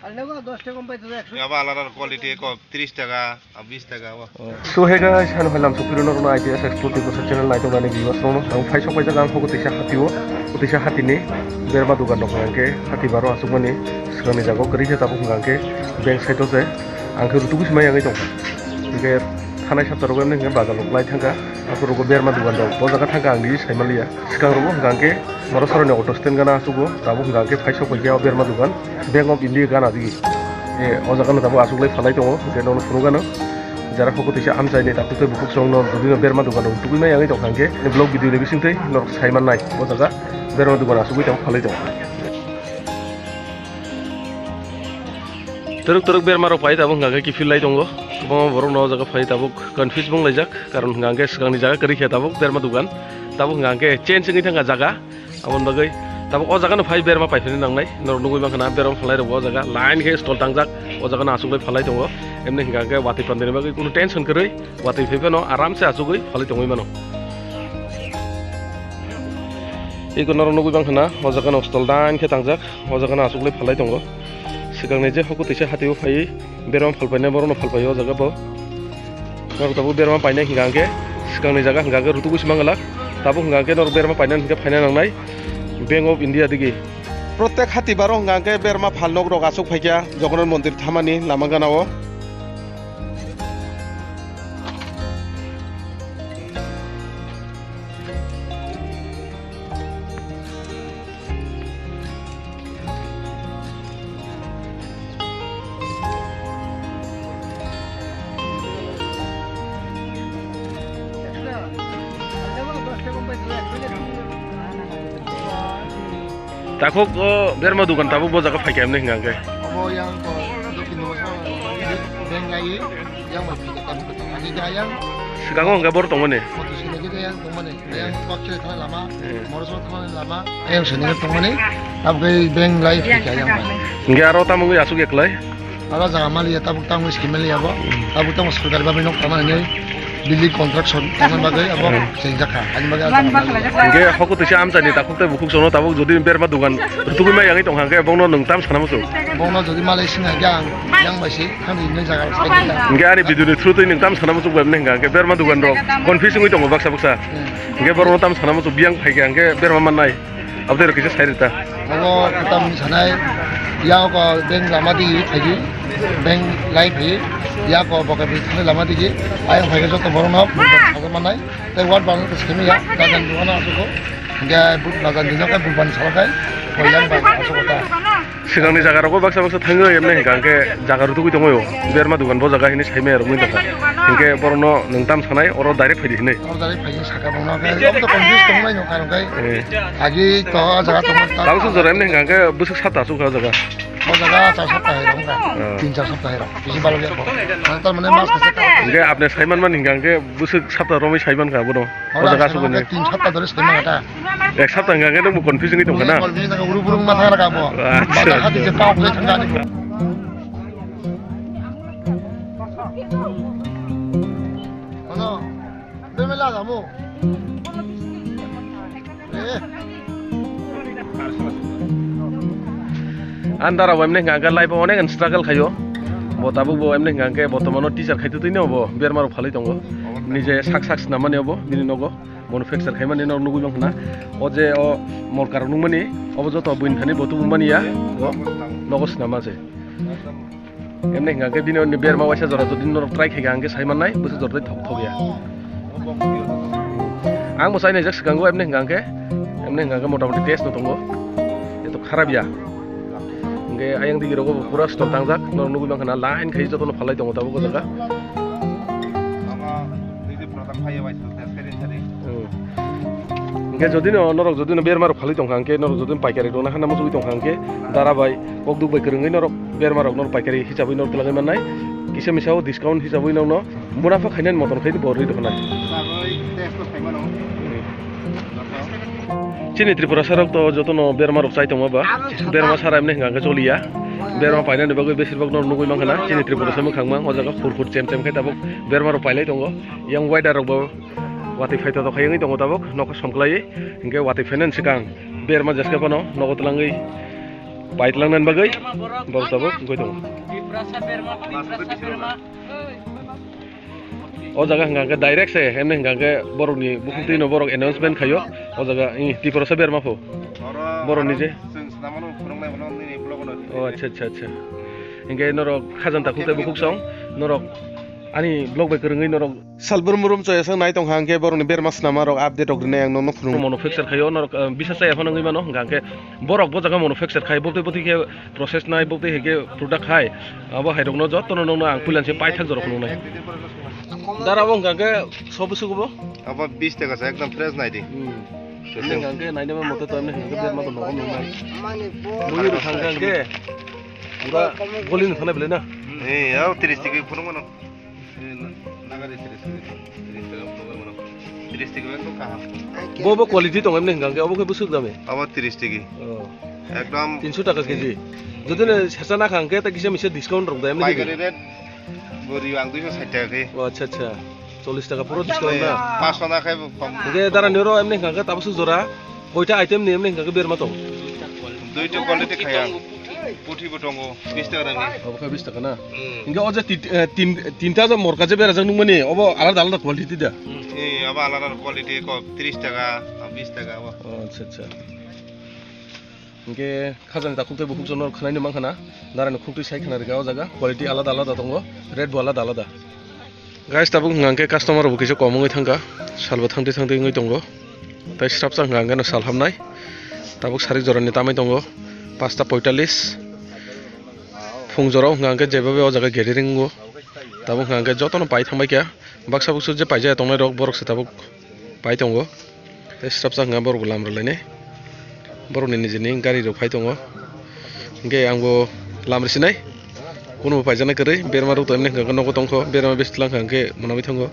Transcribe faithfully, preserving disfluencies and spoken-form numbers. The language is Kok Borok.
Abo alada quality, eko tris taka, abo bis taka, abo. So hey guys, hano hai lam sukpiro norokno I T S Explore Tiprasa channel naitok nani viewers rokno. Ang phai sok paijak ang hogo teisa hatio, teisa hatini berma dugan rok hingke hati baro asukmani swkangni jaga o kwrwi khe tabuk hingka hingke bank side o se ang khe rutubu sima yangwi tongkha. Hingke thanai sapta rogo emni hingke bazar rok lai thangkha, aphuru rogo berma dugan rok bo jaga thangkha ang niji saimaliya. Swkang rogo hingka hingke Norosaroni auto stand gana asugo, tabuk hingka hingke phai sok paikha o berma dugan, Bank of India gana digi. E, o jaga no tabuk asuk lai phalai tongo, hingke nono phunuk gana. Jara hoku teisa amchai ni takhuk tei bukhuk song no dudino berma dugan rok tugui mai yangwi tongkha hingke, vlog video ni bising tei norok sai mannai o jaga berma dugan asugui tabuk phalai tongo. Torok torok berma rok pai tabuk hingka hingke kiphil lai tongo, kwbangma borok no o jaga phai tabuk confuse bo wng laijak, karon hingka hingke swkang ni jaga kwrwi khe tabuk berma dugan, tabuk hingka hingke change wngwi thangkha jaga. Aboni bagwi tabuk o jaga no phai berma paiphaini nangnai. Norok nugui mankha na berma phalai rok bo o jaga line khe stall tangjak. O jaga no asugwi phalai tongo. Emni hingka hingke watwi pandani bagwi kunu tension kwrwi. Watwi phai phano aram se asugwi phalai tongwi mano. Eko norok nugui mankha na o jaga no stall line khe tangjak. O jaga no asugwi phalai tongo. Swkang ni je hoku teisa hati o phai. Berma phalpainai borokno phalpaio o jaga bo. Norok tabuk berma painai hingka hingke swkangni jaga hingka hingke rutugwi se mangalak. Tabuk hingka hingke norok berma painani hingke phaina nangnai Bank of India digi. Protek hati baro hingka hingke berma phal nok rok asuk phaikha Jagannath mondir thamani lama gana o. Takhuk o berma dukan tabuk bo jaga phaikha himne hingka hingke. Obo yang ko dokin no so beng lai yang ma phaikha tabuk ko ani da yang. Swkango hingke bor tongmani. Moto sini gede yang tongmani. Yang Kwakchari thani lama, eh, Morosor thani lama, yang sini tongmani, tabuk beng lai phaikha yang bai. Hingke aro tamo wngwi asuk eklai? Aro jaga maliya, tabuk tamo scheme maliya bo, tabuk tamo sorkari bagwi nok tamo hinwi building construction tamo bagwi abo, hmm, chengjakha, ani bagwi aro jaga maliya. Hingke hoku teisa amchaini takhuk tei bukhuk sono tabuk jodi berma dugan rutugwi mai yangwi tongkha hingke bongno nwng tam sana muchung? Bongno jodi malai singha hingke ang yang bai se. Hingke ani video ni through twi nwng tam sana muchuk bai mani hingka hingke berma dugan rok confuse wngwi tongo baksa baksa. Hingke borok no tam sana muchuk biyang phaikha hingke berma mannai. Abdai rok kisa sai rita. Obo tam sanai, ya ko bank lama di phaidi, bank lai phai, ya ko boka bi thani lama di, ayang phaikha joto borok no mannai. Tei ward bang ko simi ya, dagan dugan asuk ko. Hingke bu-, bagan dino khe buban salo khe koyang bai asuk kota. Swkangni jaga rogo baksa baksa thangwi emne hingka hingke jaga rutugwi tongwi o. Berma dugan bo jaga hini saimaya rokni jaga. Hingke borokno nwng tam sanai oro direct phaidi hinwi. Oro direct phaidi saka bongno khe obo to confuse tongmai no karon khe. Eh. Agi to jaga tongma ta. Tabuk song jora emne hingka hingke bwswk sapta asuk kha o jaga. O jaga char sapta hai rok wngkha. Ah. Tin char sapta hai rok. Bisi balo ya bo. Mane tar mane mas kasa ka. Hingke apne saiman man hingka hingke bwswk sapta romwi saiman kha bono. O jaga asuk hwnwi. Tin sapta dore saiman kha ta. Ek sapta hingka hingke nwng bo confuse wngwi tongkha na? Confuse wngkha, uru burung ma thangna ka bo. Acha. Bada hati je pao khe thangkha ni. Ano, bemela kamu. Eh. Andara bo emne hingka hingke life o onek struggle khaio. Bo tabuk bo emne hingka hingke bortomano teacher khai twi no bo berma rok phalwi tongo. Nije sak sak snam mani obo bini nogo. Manufacture khaimani no nugui mankha na. O je o morka rok nungmani, obo joto buini thani bo tubumani ya, bo nogo swnam ma se. Emni hingka khe bini oni berma waisa jora jodi norok try khaikha hingke sai mannai, bwswk jora tei thok thok ya. Ang bo sai naijak swkango emni hingka khe, emni hingka khe motamoti taste no tongo, eto kharap ya. Hingke ayang digi rogo bo pura stol tangjak, norok nugui mankha na line khai jotono phalai tongo tabuk o jaga. Hmm. Hingke jodi no norok jodi no berma rok phalwi tongkha hingke norok jodi no paikari rok no hana muchugwi tongkha hingke dara bai kokduk bai kwrwngwi norok berma rok norok paikari hisabwi norok twlangwi mannai kisa misa o discount hisabwi norok no. Munapha khainani motom khe bo rwi rwkhnai. Chini Tripura sarok to jotono berma rok chai tongma ba, berma sara emni hingka hingke choliya. Berma painani bagwi besir bak no nugui mankha na, chini Tripura samung khangma o jaga phur phur chem chem khe tabuk berma rok pailai tongo. Yang weather rok bo watwi phai tongthokhai wngwi tongo tabuk, nokho somklaiwi hingke watwi phainani swkang berma jeske phano nogo twlangwi Paitlang nan bagwi borok tabuk wngwi tongo. Tiprasa berma, Tiprasa berma. O jaga hwnka hwnkhe direct se, hemni hwnka hwnkhe borokni bukhuktrino borok announcement khaio. O jaga, ih, Tiprasa berma pho. Borok nije. Chwng swnamano phwrwngnai bono nini vlog-o no. O, acha, acha, acha. Hwnkhe norok khajang takhuk tei bukhuk song, norok ani vlog bai kwrwngwi norok. Salbrum brum choyasang nai tongkha, hwnkhe borokni berma swnama rok update rok rinai ang nokno phunuk. Manufacture khaio norok, eh, bisa chaya phano wngwi mano, hwnka hwnkhe borok bo jaga manufacture khai, bwtwi bwtwi khe process nai, bwtwi hai khe product khai, abo hai rokno jotono nokno ang puilan se paithak jorok nuknai. Dara bo hwnka hwnkhe sobo sugo bo? Abo bis taka sa, ekdom fresh nai di. Hmm. Swtwng. Hwnka hwnkhe nainai mote to emni hwnka hwnkhe berma to nogo nuknai. Mui rwkha hwnka hwnkhe pura goli no thanai belai na. Eh, yao tiris tigi phunuk mano. Nagari tiris, tiris taka phunuk mano. Tiris tigi ekdom kaham. Bo bo quality tong emni hwnka hwnkhe obo khe bwswk dame? Abo tiris tigi. Oh. Ekdom tinso taka keji. Jodi no sesa nakha hwnkhe ta kisa misa discount rok da emni paikari rate. Bo rio ang duiso sait taka khe. O, acha, acha. Chollish taka puro discount na? Paanch taka khe bo kom. Hwnkhe dara niro emni hwnka hwnkhe tabuk suk jora koita item ni emni hwnka hwnkhe berma tong? Duita quality khai ang. Puthi bo tongo, bis taka rani. Abo khe bis taka na? Hmm. Hwnkhe o je tit-, eh, tin, tinta je morka je berajak nukmani, obo alada alada quality da? Eh, abo alada quality ko, tiris taka, ah, bis taka abo. O, acha, acha. Hwnkhe khajang takhuk tei bukhuk jono khwnaino mankha na, darani khuktwi sai khwna rwkha o jaga, quality alada alada tongo, rate bo alada alada. Guys, tabuk hwnka hwnkhe customer bo kisa kom wngwi thangkha, salbo thangtwi thangtwi wngwi tongo, tei srapsa hwnka hwnkhe no sal hamnai, tabuk sarik jorani tamwi tongo, pasta poitallis, phung jorao hwnka hwnkhe jeba bai o jaga gathering wngo, tabuk hwnka hwnkhe jotono pai thangbai kha, baksa buksu je paijaya tongnai rok borok se tabuk pai tongo. Tei srapsa hwnka borok bo lam rwlainai. Borokni nijini gari rok phai tongo. Hwnkhe ang bo lam rwsinai. Kunubo paijaknai kwrwi, berma rok to emni hwnka hwnkhe nogo tongkho, berma bisi twlang kha hwnkhe mwnamwi thango.